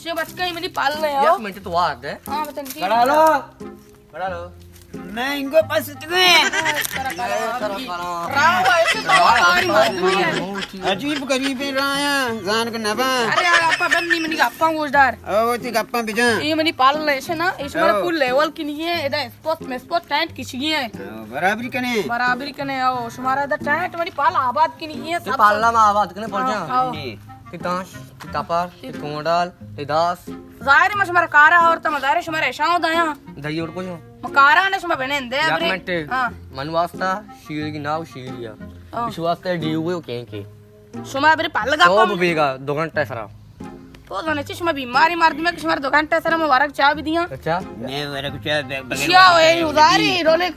چے بچکا، اے منی پل اے، یک منٹ تو وار دے۔ ہاں، بچن کی۔ کڑا لو۔ کڑا لو۔ میں انگو پس اتگویں۔ ترا کڑا۔ ترا کڑا۔ راہ ایسے تو کاری مردمی ہے۔ عجیب غریبیں راہ ہیں، زان کے نبا۔ ارے یار، اپا بن نی منی گپاں گوش دار۔ او، تی گپاں بجان۔ اے منی پل ایسے نا، ایسے مارا او۔ پل لیول کی نہیں ہے، ادا اسپوت میں اسپوت ٹینٹ کشگی ہے۔ او، برابری کنے۔ برابری کنے، او، شمارا ادا ٹینٹ منی پل آباد کی نہیں ہے، سب پل ما آباد کنے پل جان۔ او۔ تی تاش، تی تپر، تی کونڈال، تی داس۔ ظاہر ہے، ما شمارا کارا آورتا، ما ظاہر ہے شمارا اشاں دایاں۔ دائی اور کچھ؟ ما کارا نے شما بنین دے یک ابرے۔ منٹ۔ ہاں۔ من واسطہ شیر کی ناو شیریا۔ ہاں۔ اس واسطہ ڈیو گئے کہیں کے۔ شما ابرے پل گا تو پم۔ بیگا دو گھنٹہ سرا۔ تو زانے چی شما بیماری مردمے کہ شما دو گھنٹہ سرا ما ورگ چا بھی دیاں۔ اچھا۔ میں ورگ چا بغیر شیا ہوئے اداری رولے۔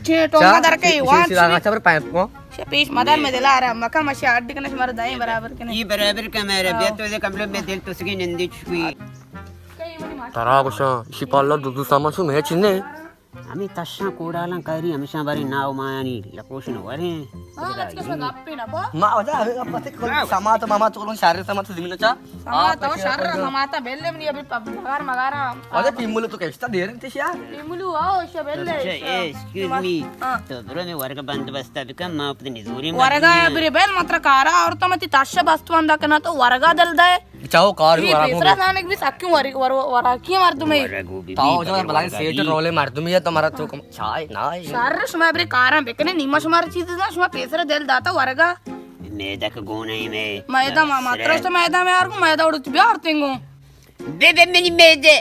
چے ٹونگا چا؟ در کے سی-، وان سی-، سی-، چی؟ اچھا، پر پائپ کو۔ شے پیش مدار میں دلا رہا، مکہ مشی اڈ کنے شمار دائیں برابر کنے۔ یہ برابر کا میرے، ہاں۔ بے تو دے کملو میں دل تو سگی نندی چکی۔ ترا گوشاں، اشی پالا دو دو سامان سو میں چنے۔ ہمیں تشاں کوڑالاں کاری، ہمیشاں بارے ناو مایانی لکوشن وریں۔ ہاں، اچ کس گپے نہ پا۔ ما وجہ ہمیں گپ تے کل سما تو ماما تو کل شہر سما تو زمین چا۔ سما تو شہر سما تا بیلے منی ابھی پب مگار مگارا۔ وجہ پیملو تو کشتا دیر انت شیا۔ پیملو آو شیا بیلے۔ اچھا، اے، ایکسکیوز می۔ ہاں۔ تو برو میں ورگا بندوبست بکن، ما اپنے نزوری ورگا۔ برے بیل متر کارا اور تو متی تاشا بستوان دا کنا تو ورگا دل دے۔ چاو کار بھی ورگا۔ پیسرا زانگ بھی سکیں ور-، ور-، ورا کی مردمے۔ تاو جو بلائیں سیٹ رولے مردمی ہے تو مرا تو کم چائے نہ ہے۔ شر شما برے کاراں بکنے، نیما شمار چیز نہ، شما پیسرا دل داتا ورگا۔ میدک گونے میں۔ میدہ ما ماترا تو میدہ میں آرگو، میدہ اڑت بیار تنگو۔ بے بے منی میدے،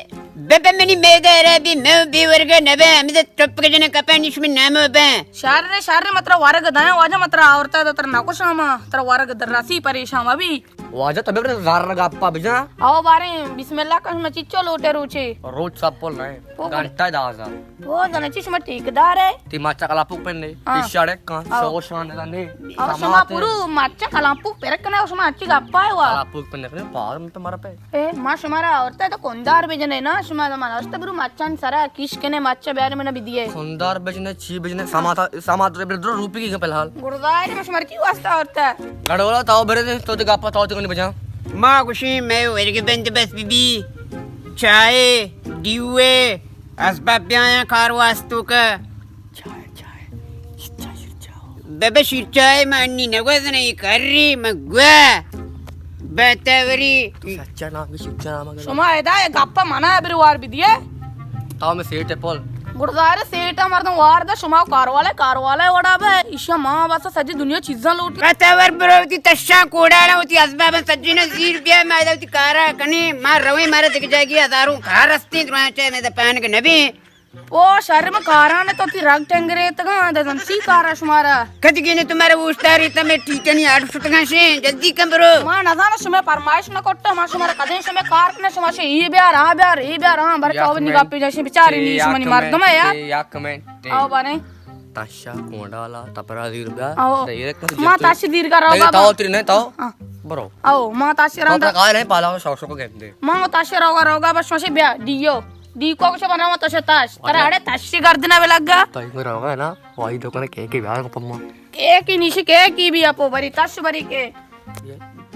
بے بے منی میدے رے بھی میں بھی ورگا نبے، ہمیں ٹپ کے جنے کپے نش میں نامو بے۔ شر شر مترا ورگ دایا واجہ مترا آورتا تو تر نکوشاما، تر ورگ در رسی پریشان ابھی۔ واجہ تبے بڑے زر گپا بجا۔ او بارے بسم اللہ کن شما چچو لوٹے روچے۔ روچ سب پول رہے۔ او گھنٹہ دازا۔ او زنچی شما ٹھیکدار ہے۔ تی ماچا کلا پوک پنے۔ ہاں۔ تی شڑک کن، او۔ شو شان دا نے۔ او شما پورو ماچا کلا پوک پرک کنے، او شما اچھی گپا ہے وا۔ کلا پوک پنے کنے، پار میں تمہارا پہ۔ اے، ما شمارا آورتا تو کندار بجنے نا، شما زمان است برو ماچان سرا کیش کنے ماچا بیار منا بدیے۔ کندار بجنے، چی بجنے، ساماتا، سامات رے بر درو روپی کی فی الحال۔ گردائے ما شمار کی واسطہ آورتا۔ گڑولا تاو برے دے، تو تے گپا تاو تے کنی بجا۔ ما گوشی میں ورگ بند بس بی بی۔ چائے، ڈیوے، اسباب بیایا کار واسطو کا۔ چائے، چائے، شیر چائے۔ بابا شیر چائے مانی نگوزنے کری مگوا۔ باتاوری۔ تو سچا نام کی سچا نام اگر شما ادا یہ گپا منا ابری وار بدیے۔ تاو میں سیٹ ہے پول۔ گردار سیٹ ہے مردم وار دا شما کار والے، کار والے وڑا بے۔ ایشا ما بس سجی دنیا چیزاں لوٹی۔ باتاور برو تی تشا کوڑا نا تی اسباب سجی نا زیر بیا ما دا تی کارا کنی ما روی مارا دکھ جائے گی ہزاروں کار رستی درائیں چاہے میں دا پہن کے نبی۔ او شر ما کاراں تو تی رگ ٹنگرے تگا، دزن چی کارا شمارا؟ کدی گینے تمہارا اوشتاری تمہیں ٹیٹنی آڈ شتگا شے، جلدی کن برو۔ ما نزانا شمے فرمائش نہ کٹا، ما شمارا کدیں شمے کار کنے، شما شے ای بیار، آ بیار، ای بیار، ہاں، بر یک چاو نی منٹ۔ گپی جاشی، بچاری نی شمنی مردم ہے یار۔ یک منٹ۔ آو بانے۔ تاشا کونڈالا تپرا دیر گا۔ آو۔ ما تاشی دیر گا رو بابا۔ تاو تری نہیں تاو۔ ہاں۔ برو۔ آو، ما تاشی رندا۔ کار ہے پالا شوق شوق گندے۔ ما تاشی روگا روگا بس شوشی بیا، دیو۔ دی کو کچھ بنا تو شتاش۔ ترا اڑے تشی گردنا بے لگا۔ تائی میں رہوگا نا، وائی دکان کے کے بیار کو پما۔ کے کی نیشی کے کی بھی اپو بری تش بری کے۔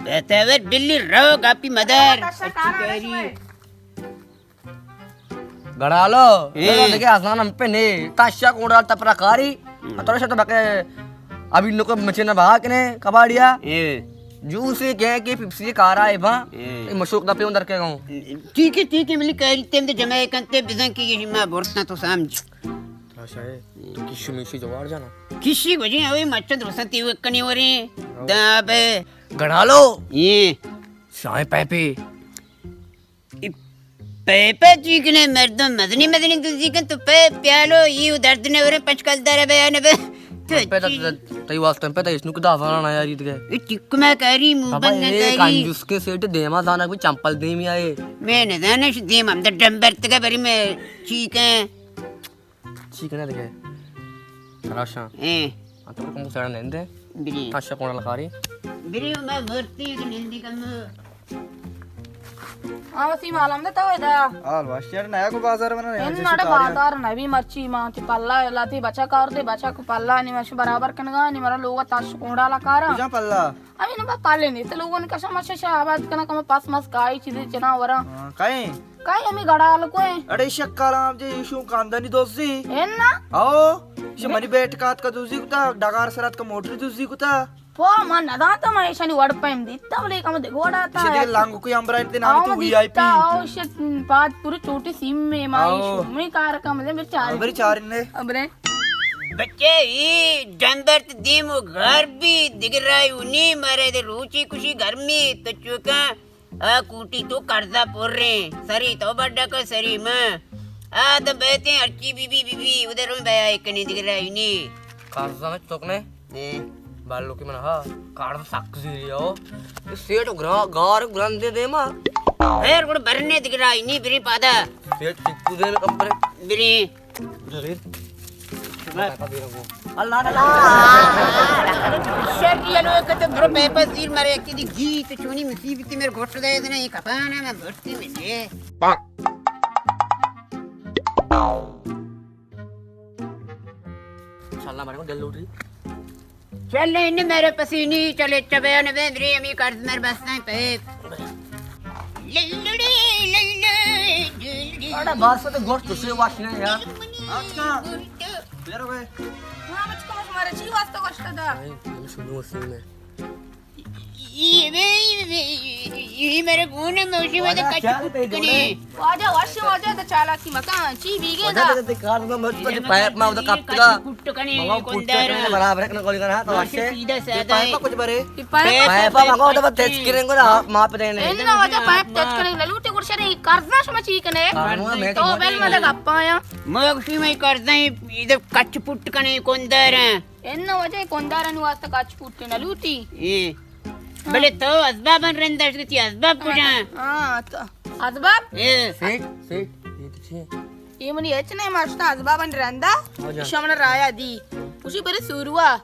بہتر بلی رو گپی مدر۔ تشا کارا نشوے۔ گڑالو، اے۔ تو دیکھے آسان ہم پہ نے۔ تشا کوڑا تپرا کاری۔ ہم۔ تو شتو بکے ابھی نکو مچے نہ بہا کنے کباڑیا۔ اے۔ جوس کے کے پیپسی کارا ہے با۔ اے۔ اے مشوق دا پیون در کے گاؤں۔ ٹھیک ہے، ٹھیک ہے، ملی کاری تیم دے جمع کنتے بزن کی یہ ما برتنا تو سمجھ۔ ترا شاہ ہے، تو کشی میشی جوار جانا۔ کشی گوجی اوی مچ درسن تی وکنی وری۔ او۔ دا بے۔ گڑالو۔ یہ۔ شاہ پیپی۔ ای پیپے چی کنے مردم مزنی مزنی دزی کن تو پے پیالو یہ درد نے ورے پچ کل دارے بیان بے۔ تو پے تا چی؟ تئی واسطے پے تا اس نو کدا فلانا یاری دے۔ اے ٹک میں کری مو بابا، بنگا اے کری۔ کنجوس کے سیٹ دیما زانا کوئی چمپل دیمی آئے۔ میں نہ زانش دیم ہم در ڈمبر تگا بری میں چی کن۔ چی کنے دگہ؟ تراشاں۔ اے۔ آ تو کم سڑا نندے۔ بری۔ تاشا کونڈال کاری۔ بری ما مرتی کہ نندی کم۔ ہاں، وسیم، حال ہم دے تو ادا۔ حال وش یار، نیا کو بازار بنا، ان نڑے بازار نبی مرچی، ما تی پلا لاتی بچا کار دے، بچا کو پلا نی مش برابر کنگا، نی مرا لوگا تاش کونڈا لا کارا۔ کجا پلا؟ امی نہ پالے نہیں، تو لوگوں نے کشا مشا شا آباد کنا کم پاس ماس کائی چیزیں چنا ورا۔ ہاں، کائیں؟ کائیں ہمیں گڑا لکویں۔ اڑے شک کلام جے ایشو خاندانی دوزی۔ اے نا؟ او، شو منی بیٹکات کا دوزی کتا، ڈگار سرات کا موٹر دوزی کتا۔ پو، ما ندانتا، ما ایشانی وڑ پیم دیتا، بلے کم دگوڑا تا۔ ایشی دیگه لانگو کوئی امبرا انتے نامی تو وی آئی پی۔ او، شت پاد پورے چوٹی سیم میں، ما ایشو میں کار کم دے، میرے چار۔ بری چار نے۔ ابرے۔ بچے، ای ڈمبر تے دیم و گھر بی، دگرائی انی مرے دے روچی کشی گرمی، تو چوکاں، آ کوٹی تو قرضہ پر رے، سری تو بڑا کو سری ما۔ آ تو بیتے ہرچی بی بی بی بی، ادھر روی بیا ایک کنی دگرائی نی۔ قرضہ میں چوک نے؟ اے۔ بالو کی من ہا، قرض سک زیری ہو۔ سیٹ گرا، گار گران دے دے ما۔ خیر، گڑ برنے دگرائی نی، بری پادا۔ سیٹ ٹکو دے کم پر۔ بری۔ اللہ اللہ۔ شر یلو کتے برو پیپر زیر مرے کی دی گی تو چونی مصیبتی میرے گھٹ دے دے نہیں کپانا میں بھرتی میں دے۔ انشاءاللہ ہمارے کو دل لوٹ رہی۔ چل، ان میرے پسینی، چلے چبے، ان بے، میری امی قرض مر بستیں پہ۔ لیلڑی، لیلڑی، لیلڑی۔ اڑا بار سے تو گوشت تو سے واش نہیں یار۔ اچھا۔ بیرو بے۔ ہاں، مجھ کو ہمارا چی واسطہ گوشت دا؟ نہیں، ہم شروع سے میں۔ ای، ای، ای، ای، میرے گونے میں اسی وجہ واجہ کچھ کیا کچھ کرتے ہیں کنی۔ جوڑے؟ واجہ، وش واجہ، تو چالاکی مکان، چی بیگے واجہ دا؟ تے کار میں مت پائپ میں ادھر کپتا۔ کٹ کنی، مگا کٹ کندر۔ کنی برابر کنی گولی کرا تو ماشے وشے۔ سیدھا سادہ پائپ ہے۔ کچھ برے۔ یہ پائپ پائپ مگا ادھر تیز کریں گے نا، ہاتھ ماپ دینے۔ ان واجہ پائپ تیز کنی، للوٹی گڑ شرے، قرضہ شما چی کنے؟ قرضہ میں تو تو بیل مدد اپایا۔ مگا کسی میں قرضہ ہی، ادھر کچ پٹ کنی کندر۔ ان واجہ کندارانی واسطہ کچ پٹ نہ لوٹی۔ اے۔ بلے تو ازباباں رند اشتگتی، ازباب کجا؟ ہاں، تو ازباب؟ اے۔ سیٹ، سیٹ، یہ تو چی ہے؟ یہ منی ہچ نہیں ماشتا، ازبابانی رندا۔ ہاں جان۔ شمن رایا دی۔ اسی برے سوروا۔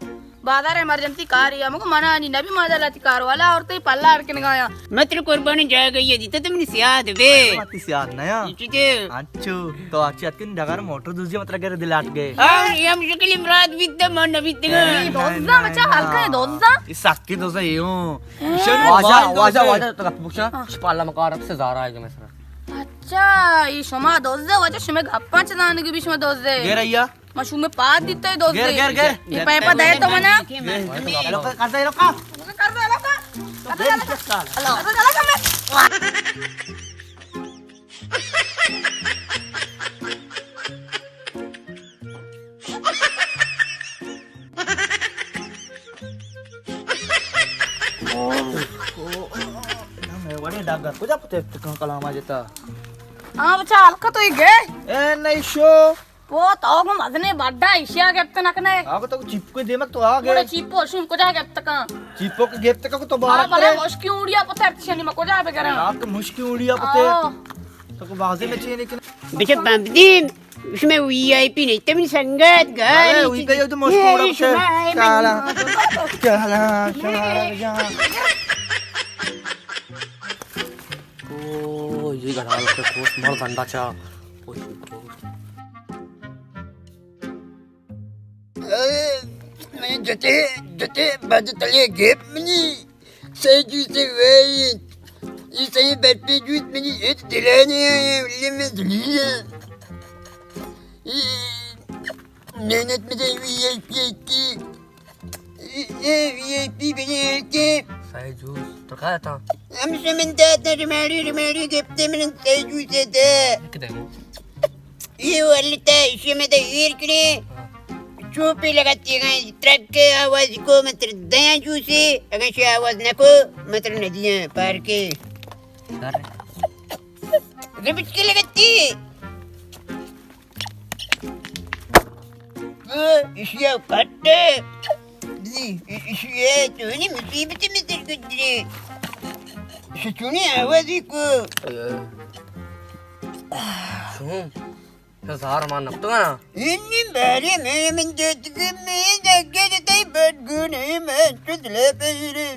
بازار ایمرجنسی کار یا مگو منا نی نبی مادہ لاتی کار والا اور تے پلا اڑکن گایا۔ متر قربانی جائے گئی ہے، دیتا تو منی سیاد بے۔ ماتی سیاد نیا۔ یہ چی دے؟ اچھو، تو اچھی اتکن ڈگار موٹر دوزی متر گرے دلاٹ گئے۔ اور یہ ہم شکل مراد بیتا من نبی تگا۔ اے، دوزا بچا ہلکا ہے، دوزا۔ یہ سختی دوزا یہ ہوں۔ واجہ، واجہ، واجہ، تو گپ بکشا۔ ہاں۔ شپالا مقارب سے زارا آئے گا میں سر۔ اچھا، یہ شما دوزے واجہ، شما گپاں چہ زانگی بی شما دوزے۔ گیر آیا۔ ما شما پاد دیتا ہے دوزے۔ گیر، گیر، گیر۔ یہ پائپا دے تو منا۔ گیر۔ لوکا، قرضہ لوکا۔ لوکا، قرضہ لوکا۔ قرضہ لوکا۔ اللہ۔ قرضہ لوکا میں۔ وڑے ڈاگر کجا پتے کلام آ جتا۔ ہاں بچا، ہلکا تو ہی گئے۔ اے نہیں شو۔ وہ تو گم ازنے بڑا ایشیا گپت نکنے۔ آگو تو چیپکو دیمک تو آگے۔ بڑا چیپو شون کجا گپت کن۔ چیپو کے گپت کن تو بارا ہاں، بلے کرے۔ مشکی اڑیا پتے تشنی ما کجا بگرا۔ آپ تو مشکی اڑیا پتے۔ ہاں۔ تو کو بازی میں چینے کنے۔ بچہ بمدین۔ شما وی آئی پی نہیں، تمہیں سنگت گاری ارے، وی پی آئی تو مشکور ہے، شما ہے، کالا، من کالا، شما جان۔ او، یہ گھر حال کے پوسٹ مر بندہ چا۔ او، یہ تو۔ اے، میں جتے، جتے، بد تلے گیپ منی۔ سئے جوئیں وئیت، اے سئیں برپی جوئیت، منی ہچ دل ءَ نہ آیاں، بلے من ذلیل آں۔ اے محنت مدئے وی آئی پی ءَ کہ، اے، اے وی آئی پی بلے کہ۔ سئے جوس تو کھاتا؟ ہمیشہ من داتا، ریماڑی، ریماڑی گپتے من سئے جوس ءَ دے۔ لکھ دے۔ اے ولتا، ایشی ءَ مدئے ایر کنے۔ ہاں۔ چوپے لگتی اگاں ترک ءِ آواز کو متر دیاں جوسے، اگاں شی آواز نہ کو متر ندیاں پارکے۔ ربچ کے لگتی۔ او، ایشی ءَ کٹ۔ دی، ایشی ءَ چونی مصیبت متر گزرے۔ ایشی چونی آوازی کو۔ شون۔ تو زار مان نکتگا نا؟ انی بارے میں من جتگ میں جگہ جتائی بد گنے میں چدلے پیرے۔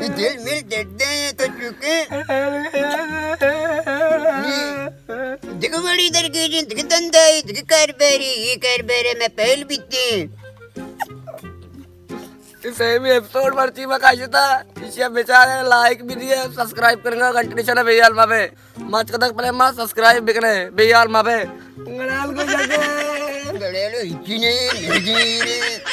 یہ دل مل درد ہے تو چک کہ دگہ وڑی درگیجیں، دگہ دندائی، دگہ کارباری، یہ کاربارے میں پہل بیتیں۔ سیمی ایپیسوڈ مرچی ما کاشتا، ایشی بیچارے لائک بھی دیے، سبسکرائب کرنا، گھنٹی نشانہ بے حال مبے۔ مچ کدک پلے ما سبسکرائب بکنے، بے حال مبے۔ گڑال کو جاتے۔ گڑالو ہچی نہیں، نہیں۔